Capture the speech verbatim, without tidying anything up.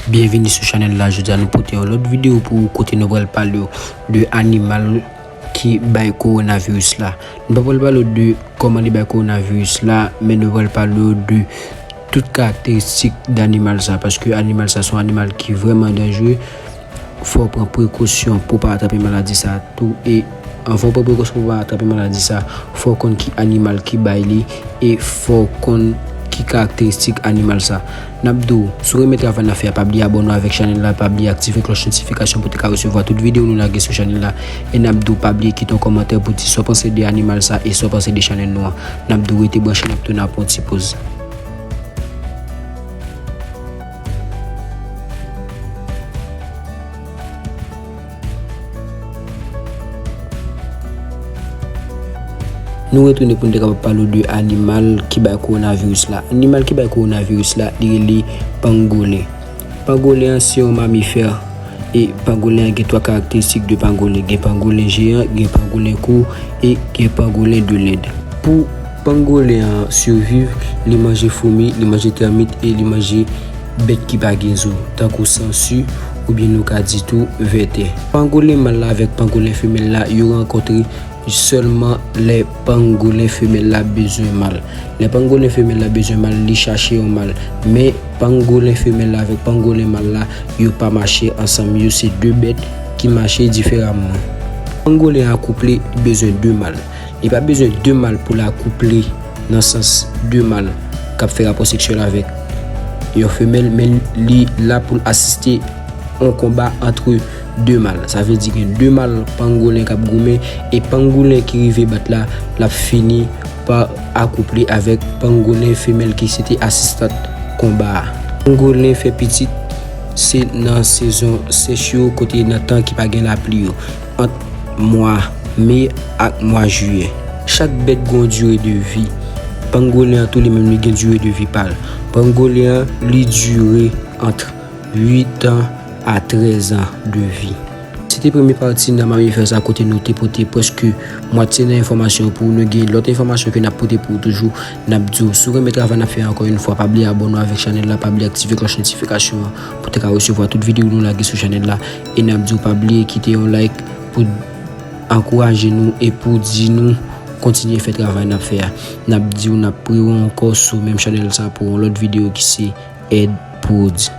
Byenvini sou chanèl la. Jodi a nou pote yon lòt videyo pou ou kote nou pral pale w de animal ki bay kowonaviris la. Nou pa pral pale w de kòman li bay kowonaviris la, men nou pral pale w de tout karakteristik de animal sa, paske animal sa se yon animal ki vrèman danjere. Fò w pran prekosyon pou w pa atrape maladi sa tou. E anvan w pran prekosyon pou w pa atrape maladi sa, fò w konn ki animal ki bay li, e fò w konn ki karakteristik animal sa. N ap di w, si w renmen travay n ap fè a, pa bliye abòne w avèk chanèl la, pa bliye aktive klòch notifikasyon pou w te ka resevwa tout videyo nou lage sou chanèl la. E n ap di w, pa bliye kite yon kòmantè pou di sa w panse de animal sa e sa w panse de chanèl nou an. N ap di w, rete branche, n ap tounen apre yon ti poz. Nou retounen pou n te kapab pale w de animal ki bay kowonaviris la. Animal ki bay kowonaviris la, li rele pangolen. Pangolen an se yon mamifè. E pangolen an gen twa karakteristik de pangolen. Gen pangolen jeyan, gen pangolen kou, e gen pangolen de Lend. Pou pangolen an siviv, li manje foumi, li manje tèmit e li manje bèt ki pa gen zo, tankou sansi, oubyen nou ka di tou vètè. Pangolen mal la avèk pangolen femèl la, yo rankontre sèlman lè pangolen femèl la bezwen mal. Lè pangolen femèl la bezwen mal, li chache yon mal. Men pangolen femèl la avèk pangolen mal la, yo pa mache ansanm. Yo se de bèt ki mache diferaman. Pangolen akouple, li bezwen de mal. Li pa bezwen de mal pou l akouple nan sans de mal k ap fè rapò seksyèl avèk yon femèl, men li la pou l asiste yon konba antre de mal. Sa vle di gen de mal pangolen k ap goumen, e pangolen ki rive bat la, l ap fini pa akouple avèk pangolen femèl ki se te asistant konba a. Pangolen fè pitit, se nan sezon sèch yo, kote nan tan ki pa gen lapli yo, ant mwa me ak mwa jiyè. Chak bèt gen yon dire de vi. Pangolen an tou li menm li gen dire de vi pa l. Pangolen an li dire ant uit an a trèz an de vi. Se te premye pati nan mamifè sa kote nou te pote prèske mwatye nan enfòmasyon pou nou. Gen lòt enfòmasyon ke n ap pote pou ou toujou. N ap di w, si w renmen travay n ap fè a, ankò yon fwa, pa bliye abòne w avèk chanèl la, pa bliye aktive klòch notifikasyon an pou te ka resevwa tout videyo nou lage sou chanèl la. E n ap di w pa bliye kite yon like pou ankouraje nou e pou di nou kontinye fè travay n ap fè a. N ap di w n ap prevwa ankò sou menm chanèl sa pou yon lòt videyo ki se Ed Prodz.